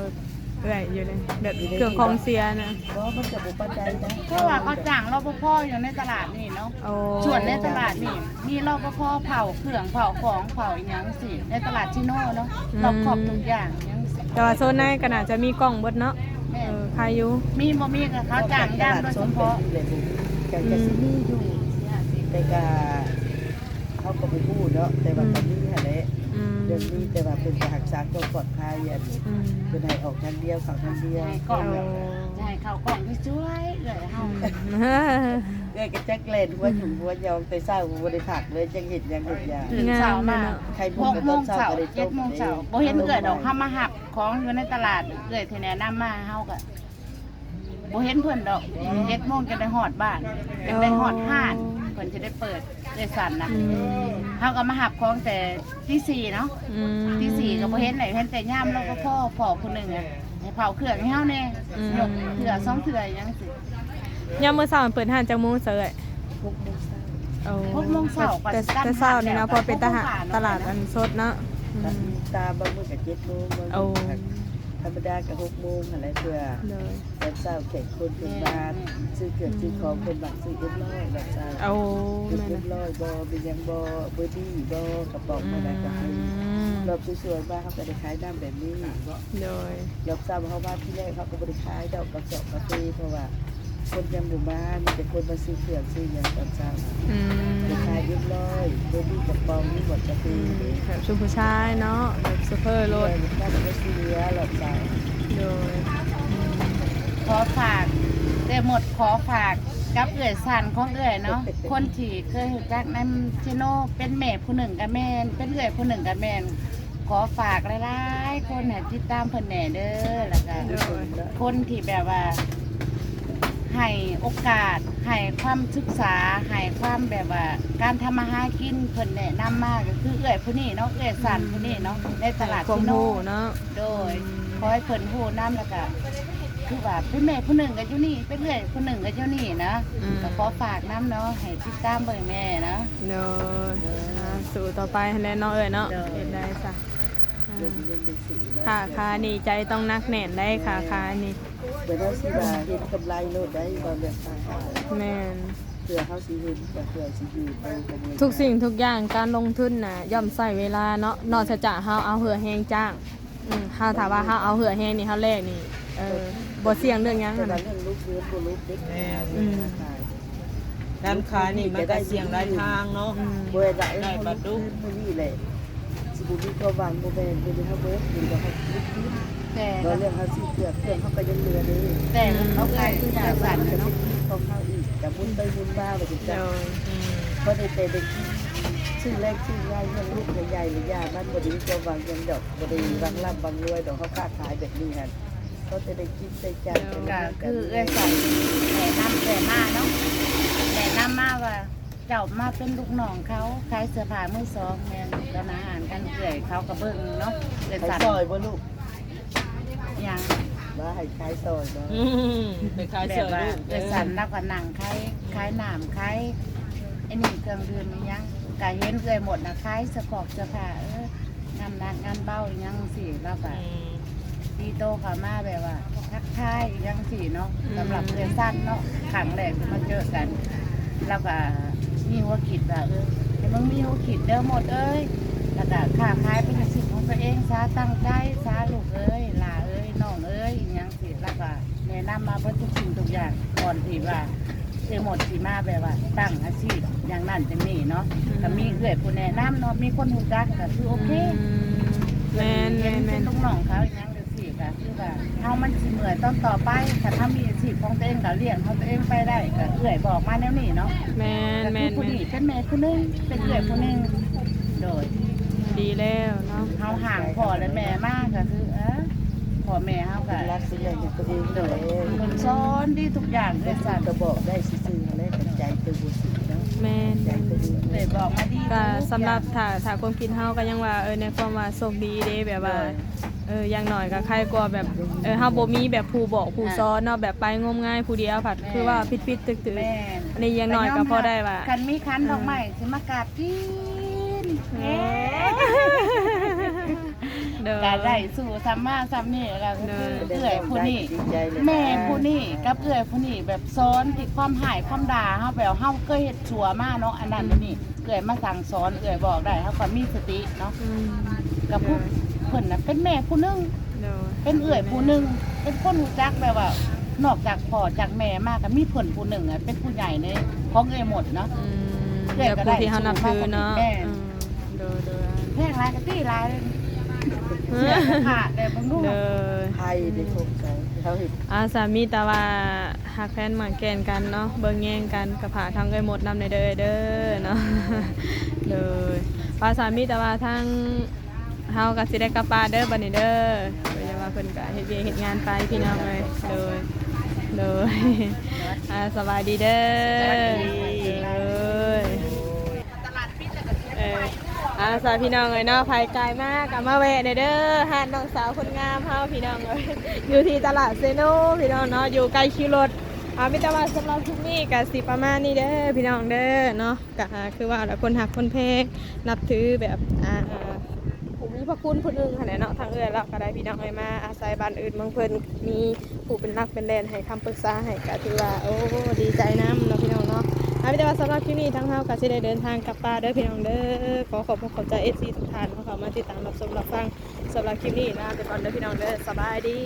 ເອື້ອຍ ຢູ່ໃນແບບເຄື່ອງຂອງເສຍນະ? ບໍ່ ມັນກໍບໍ່ປານໃດນະ ເພາະວ່າເຂົາຈ້າງ ລປພ ຢູ່ໃນຕະຫຼາດນີ້ເນາະ ໂອ້ ສ່ວນໃນຕະຫຼາດນີ້ ມີ ລປພ ເຝົ້າເຄື່ອງເຝົ້າຂອງເຝົ້າອີ່ຫຍັງຊີ້ ໃນຕະຫຼາດຊີໂນເນາະ ອືມ ລອບຄອບທຸກຢ່າງຫຍັງຊີ້ ແຕ່ວ່າໂຊນໃນກໍໜ້າຈະມີກ້ອງເບິດເນາະ ແມ່ນ ເອີ ໃຄຢູ່ ມີບໍ່ມີກໍເຂົາຈ້າງຢາມໂດຍສະເພາະ ກໍ ອືມ ກໍຊິມີຢູ່ ແຕ່ກໍ ເຮົາກໍບໍ່ຮູ້ເນາະ ແຕ່ວ່າ ອືມ ກໍມີຫັ້ນແຫຼະ ອືມ ເລື່ອງນີ້ ແຕ່ວ່າເພິ່ນກໍຮັກສາຄວາມປອດໄພ ອັນ ອືມ ເພິ່ນໃຫ້ອອກທາງດຽວ ເຂົ້າທາງດຽວ ໃຫ້ກ້ອງ ໂອ້ ໃຫ້ເຂົ້າກ້ອງທີ່ຊ່ວຍເອື້ອຍເຮົາ ອືມ ເອື້ອຍກໍຈັກແລ່ນຫົວຫຍຸ່ງຫົວຍອງ ແຕ່ເຊົ້າບໍ່ໄດ້ພັກເລີຍ ຈັກເຮັດຫຍັງເຮັດຢາ ຕື່ນເຊົ້າມາ ງາມເນາະ ຫົກໂມງເຊົ້າ ເຈັດໂມງເຊົ້າ ບໍ່ເຫັນເອື້ອຍດອກ ເຮົາມາຮັບຂອງຢູ່ໃນຕະຫຼາດ ເອື້ອຍທີ່ແນະນຳມາ ເຮົາກໍ ບໍ່ເຫັນເພິ່ນດອກ ອືມ ເຈັດໂມງຈະໄດ້ຮອດບ້ານ ອໍ ຈະໄດ້ຮອດຮ້ານ ເພິ່ນຈະໄດ້ເປີດ ເອື້ອຍສັນນະ ອືມ ເຮົາກໍມາຮັບຂອງແຕ່ຕີສີ່ເນາະ ອືມ ຕີສີ່ກໍບໍ່ເຫັນໃດ ເຫັນແຕ່ຍາມ ລປພ ພໍ້ຜູ້ໜຶ່ງອະ ໃຫ້ເຝົ້າເຄື່ອງໃຫ້ເຮົາແດ່ ອືມ ຍົກເທື່ອສອງເທື່ອຫຍັງຊີ້ ຍາມມື້ເຊົ້າເປີດຮ້ານຈັກໂມງຊະເອື້ອຍ? ຫົກໂມງເຊົ້າ ໂອ້ ຫົກໂມງເຊົ້າ ແຕ່ ກໍຊິຕັ້ງ ແຕ່ເຊົ້ານີ້ເນາະ ເພາະເປັນຕະຫາ ຕະຫຼາດອັນສົດເນາະ ອືມ ຕາມບາງມື້ກໍເຈັດໂມງ ບາງມື້ກໍ ອໍ ທຳມະດາກໍຫົກໂມງຫັ້ນແຫຼະ ເພື່ອ ໂດຍ ຕອນເຊົ້າແຂກຄົນເພິ່ນມາ ແມ່ນ ຊື້ເຄື່ອງ ອືມ ຊື້ຂອງ ເພິ່ນມັກຊື້ເອັມຮ້ອຍ ແບບເຈົ້າ ໂອ້ ເອັມຮ້ອຍບໍ່ ມີຫຍັງບໍ່ ເບີດີ້ບໍ່ ກະປ໋ອງ ອືມ ບໍ່ໄດ້ກໍໃຫ້ ລອບສວຍໆມາ ເຮົາກໍໄດ້ຂາຍນ້ຳແບບນີ້ ໂດຍ ລອບເຊົ້າເຮົາມາທີແລກ ເຮົາກໍບໍ່ໄດ້ຂາຍດອກ ກາເຟ ເພາະວ່າຄົນຍັງບໍ່ມາ ມີແຕ່ຄົນມາຊື້ເຄື່ອງຊື້ຫຍັງຕອນເຊົ້າ ອືມ ໄດ້ຂາຍເອັມຮ້ອຍ ເບີດີ້ ກະປ໋ອງ ມີໝົດກາເຟ ອືມ ແບບຊຸມຜູ້ຊາຍເນາະ ແບບໂຊເຟີລົດ ເອີ ມັນກໍເສຍລອບເຊົ້າ ໂດຍ ຂໍຝາກເອື້ອຍມົດ ຂໍຝາກກັບເອື້ອຍສັນຂອງເອື້ອຍເນາະ ຄົນທີ່ເຄີຍຮູ້ຈັກນຳເຊໂນ ເປັນແມ່ຜູ້ໜຶ່ງກໍແມ່ນ ເປັນເອື້ອຍຜູ້ໜຶ່ງກໍແມ່ນ ຂໍຝາກຫຼາຍໆຄົນໃຫ້ຕິດຕາມເພິ່ນແດ່ເດີ ແລ້ວກໍ ໂດຍ ຄົນທີ່ແບບວ່າໃຫ້ໂອກາດ ໃຫ້ຄວາມສຶກສາ ໃຫ້ຄວາມແບບວ່າການທຳມາຫາກິນ ເພິ່ນແນະນຳມາກໍຄືເອື້ອຍຜູ້ນີ້ເນາະ ເອື້ອຍສັນຜູ້ນີ້ເນາະ ໃນຕະຫຼາດ ໃຫ້ຄວາມຮູ້ເນາະ ໂດຍ ອືມ ຂໍໃຫ້ເພິ່ນຮູ້ນຳ ແລ້ວກະຄືວ່າເປັນແມ່ຜູ້ໜຶ່ງກໍຢູ່ນີ້ ເປັນເອື້ອຍຜູ້ໜຶ່ງກໍຢູ່ນີ້ນະ ອືມ ກໍຂໍຝາກນຳເນາະ ໃຫ້ຕິດຕາມເບິ່ງແດ່ນະ ໂດຍ ໂດຍ ອ່າ ສູ້ຕໍ່ໄປຫັ້ນແຫຼະເນາະເອື້ອຍເນາະ ໂດຍ ເຮັດໄດ້ຊະ ອ່າ ຄ້າຂາຍນີ້ໃຈຕ້ອງໜັກແໜ້ນໄດ໋ ຄ້າຂາຍນີ້ ບໍ່ໄດ້ຊິວ່າເຮັດກຳໄລໂລດໄດ໋ ເວົ້າເລື່ອງຄ້າຂາຍ ແມ່ນ ເພື່ອເຮົາຊິເຮັດ ເພື່ອຊິຢູ່ໂຕກັບເງິນ ທຸກສິ່ງທຸກຢ່າງ ການລົງທຶນນະ ຍ່ອມໃຊ້ເວລາເນາະ ນອກຈາກເຮົາເອົາເຫື່ອແຮງຈ້າງ ອືມ ເຮົາ ຖ້າວ່າເຮົາເອົາເຫື່ອແຮງນີ້ ເຮົາແລກນີ້ ເອີ ບໍ່ສ່ຽງເລື່ອງຫຍັງ ແຕ່ວ່າເລື່ອງລຸກເຮືອນບໍ່ລຸກເດັດຂາດ ອືມ ການຂາຍນີ້ມັນກໍສ່ຽງຫຼາຍທາງເນາະ ອືມ ບໍ່ໄດ້ວ່າ ເອີ ໄດ້ບັດດຸ ມື້ນີ້ແຫຼະ ຊິບໍ່ມີຄວາມຫວັງ ບໍ່ແມ່ນ ມື້ນີ້ເຮົາເບິດ ມື້ນີ້ເຮົາຄິດ ແຕ່ ເວົ້າເລື່ອງເຮົາຊື້ເຄື່ອງ ເຄື່ອງເຮົາກໍຍັງເຫຼືອເດ້ ແຕ່ ອືມ ເຮົາຂາຍຄືຂາຍສັນເນາະ ຂອງເຮົາອີກ ກໍໝູນໄປໝູນມາ ວ່າຈັ່ງຊັ້ນ ໂດຍ ອືມ ເພາະໄດ້ແຕ່ໄດ້ກິນ ຊື້ແລງຊື້ງ່າຍ ລ້ຽງລູກໃຫ້ໃຫຍ່ ແລະ ຢ່າ ມັນບໍ່ໄດ້ມີຄວາມຫວັງຫຍັງດອກ ບໍ່ໄດ້ຫວັງລ່ຳຫວັງລວຍດອກ ເຮົາຄ້າຂາຍແບບນີ້ຫັ້ນ ເພາະແຕ່ໄດ້ກິນໄດ້ໃຊ້ ກໍຄືເອື້ອຍສັນແນະນຳເອື້ອຍມາເນາະ ແນະນຳມາວ່າ ເຈົ້າມາເປັນລູກນ້ອງເຂົາ ຂາຍເສື້ອຜ້າມືສອງ ແມ່ນ ຮ້ານອາຫານການເອື້ອຍເຂົາກໍເບິ່ງເນາະ ເອື້ອຍສັນ ຂາຍຊ່ອຍບໍ່ລູກ? ຫຍັງ? ວ່າໃຫ້ຂາຍຊ່ອຍບໍ່? ອືມ ໄປຂາຍຊ່ອຍລູກ ແບບວ່າເອື້ອຍສັນລາວກໍນັ່ງຂາຍ ຂາຍນ້ຳ ຂາຍອັນນີ້ ເຄື່ອງດື່ມອີ່ຫຍັງ ກໍເຫັນເອື້ອຍມົດນະຂາຍສະພອກເສື້ອຜ້າ ເອີ ງານໜັກງານເບົາອີ່ຫຍັງຊີ້ ລາວກໍ ອືມ ຕີໂຕເຂົ້າມາແບບວ່າທັກທາຍອີ່ຫຍັງຊີ້ເນາະ. ອືມ ສຳລັບເອື້ອຍຊັນເນາະ ຄັ້ງແລກທີ່ມາເຈີກັນ ລາວກໍມີຫົວຄິດວ່າ ເອີ ໃຫ້ມຶງມີຫົວຄິດເດີໝົດເອີຍ ແລ້ວກໍຄ້າຂາຍເປັນອາຊີບຂອງຕົວເອງຊະ ຕັ້ງໃຈຊະ ລູກເອີຍ ຫຼ້າເອີຍ ນ້ອງເອີຍ ອີ່ຫຍັງຊີ້. ລາວກໍແນະນຳມາເບິດທຸກສິ່ງທຸກຢ່າງ ກ່ອນທີ່ວ່າເອື້ອຍມົດຊິມາແບບວ່າຕັ້ງອາຊີບຢ່າງນັ້ນຢ່າງນີ້ເນາະ. ອືມ ກໍມີເອື້ອຍຜູ້ແນະນຳເນາະ ມີຄົນຮູ້ຈັກກໍຄືໂອເຄ. ອືມ ແມ່ນໆໆ ເຫັນເປັນລູກນ້ອງເຂົາອີ່ຫຍັງ ຊີ້ກໍຄືວ່າເຮົາມັນຊິເມື່ອຍຕອນຕໍ່ໄປ ຄັນເຮົາມີອາຊີບຂອງຕົວເອງກໍລ້ຽງເຮົາຕົວເອງໄປໄດ້ ກໍເອື້ອຍບອກມາແນວນີ້ເນາະ. ແມ່ນໆໆ ກໍຄືຜູ້ນີ້ເປັນແມ່ຜູ້ໜຶ່ງ ເປັນເອື້ອຍຜູ້ໜຶ່ງ. ອືມ ໂດຍ ດີແລ້ວເນາະ ເຮົາຫ່າງພໍ່ແລະແມ່ມາກໍຄື ເອີ ພໍ່ແມ່ເຮົາກໍ ເປັນຫຼັກເປັນແຫຼ່ງໃຫ້ຕົວເອງ ໂດຍ ເພິ່ນສອນດີທຸກຢ່າງເລີຍຊັ້ນ ກໍບອກໄດ້ຊື່ໆ ຫັ້ນແຫຼະ ໃຈຕົວເອງເນາະ. ແມ່ນໆ ເອື້ອຍບອກມາດີ ກໍສຳລັບ ຖ້າ ຖ້າຄວາມຄິດເຮົາກໍຍັງວ່າ ເອີ ໃນຄວາມວ່າໂຊກດີເດ້ ແບບວ່າ ໂດຍ ເອີ ຢ່າງໜ້ອຍກໍໄຄກວ່າແບບ ເອີ ເຮົາບໍ່ມີແບບຜູ້ບອກຜູ້ສອນເນາະ ອ່າ ແບບໄປງົມງາຍຜູ້ດຽວ ພັດ ແມ່ນ ຄືວ່າຜິດໆ ຖືກໆ. ແມ່ນ ອັນນີ້ຢ່າງໜ້ອຍກໍພໍໄດ້ວ່າ ຄັນມີຂັນດອກໄມ້ ເອີ ຊິມາກາບກິນ ເອີ ເອີ ໂດຍ ກໍໄດ້ສູ້ສ່ຳມາສ່ຳນີ້ ກໍຄື ໂດຍ ເອື້ອຍຜູ້ນີ້ ດີໃຈເລີຍ ແມ່ຜູ້ນີ້ກັບເອື້ອຍຜູ້ນີ້ ແບບສອນທີ່ຄວາມຮ້າຍຄວາມດ່າເຮົາ ແບບເຮົາເຄີຍເຮັດຊົ່ວມາເນາະ ອັນນັ້ນ ອືມ ອັນນີ້ ເອື້ອຍມາສັ່ງສອນ ເອື້ອຍບອກໄດ້ ເຮົາກໍມີສະຕິເນາະ. ອືມ ກໍຜູ້ ໂດຍ ເພິ່ນນະເປັນແມ່ຜູ້ໜຶ່ງ ໂດຍ ເປັນເອື້ອຍຜູ້ໜຶ່ງ ເປັນຄົນຮູ້ຈັກ ແບບວ່ານອກຈາກພໍ່ຈາກແມ່ມາກໍມີເພິ່ນຜູ້ໜຶ່ງອະ ເປັນຜູ້ໃຫຍ່ໃນຂອງເອື້ອຍມົດເນາະ. ອືມ ເອື້ອຍກໍໄດ້ ແມ່ນ ອືມ ໂດຍໆ ແພງຫຼາຍກໍຕີຫຼາຍ ເຊື່ອບໍ່ຂາດເດ້ ເບິ່ງດູ ໂດຍ ໃຜໄດ້ສົນໃຈເຮົາເຮັດ ອາ ສາມີ ແຕ່ວ່າ ຮັກແພງໝັກແກ່ນກັນເນາະ ເບິ່ງແຍງກັນ ກໍຝາກທາງເອື້ອຍມົດນຳແດ່ເດີ ເດີເນາະ. ໂດຍ ພາສາມີ ແຕ່ວ່າທາງເຮົາກໍຊິໄດ້ກັບບ້ານເດີ ບັດນີ້ເດີ ເພາະວ່າເພິ່ນກໍເຮັດວຽກເຮັດງານໄປ ພີ່ນ້ອງເອີຍ. ໂດຍ ໂດຍ ອາ ສະບາຍດີເດີ ສະບາຍດີ ໂດຍ. ເອີ ອ່າ ສາວ ພີ່ນ້ອງເອີຍເນາະ ໃຜກາຍມາກໍມາແວະແດ່ເດີ ຮ້ານນ້ອງສາວຄົນງາມເຮົາ ພີ່ນ້ອງເອີຍ ຢູ່ທີ່ຕະຫຼາດເຊໂນ ພີ່ນ້ອງເນາະ ຢູ່ໃກ້ຄິວລົດ. ອ່າ ມີແຕ່ວ່າສຳລັບຄລິບນີ້ກໍຊິປະມານນີ້ເດີ ພີ່ນ້ອງເດີເນາະ. ກໍຄືວ່າລະ ຄົນຮັກຄົນແພງ ນັບຖືແບບ ອ່າ ຜູ້ມີພະຄຸນຜູ້ໜຶ່ງຫັ້ນແຫຼະເນາະ ທາງເອື້ອຍລາວກໍໄດ້ ພີ່ນ້ອງເອີຍ ມາອາໄສບ້ານອື່ນເມືອງເພິ່ນ ມີ ຜູ້ເປັນຫຼັກເປັນແຫຼ່ນໃຫ້ຄຳປຶກສາໃຫ້ ກໍຖືວ່າ ໂອ້ ດີໃຈນຳເນາະ ພີ່ນ້ອງເນາະ. ອ່າ ມີແຕ່ວ່າສຳລັບຄລິບນີ້ ທາງເຮົາກໍຊິໄດ້ເດີນທາງກັບປ່າເດີ ພີ່ນ້ອງເດີ. ຂໍຂອບຄຸນຂອບໃຈ ເອັຟຊີ ທຸກທ່ານທີ່ເຂົ້າມາຕິດຕາມຮັບຊົມຮັບຟັງ. ສຳລັບຄລິບນີ້ ລາໄປກ່ອນເດີ ພີ່ນ້ອງເດີ. ສະບາຍດີ.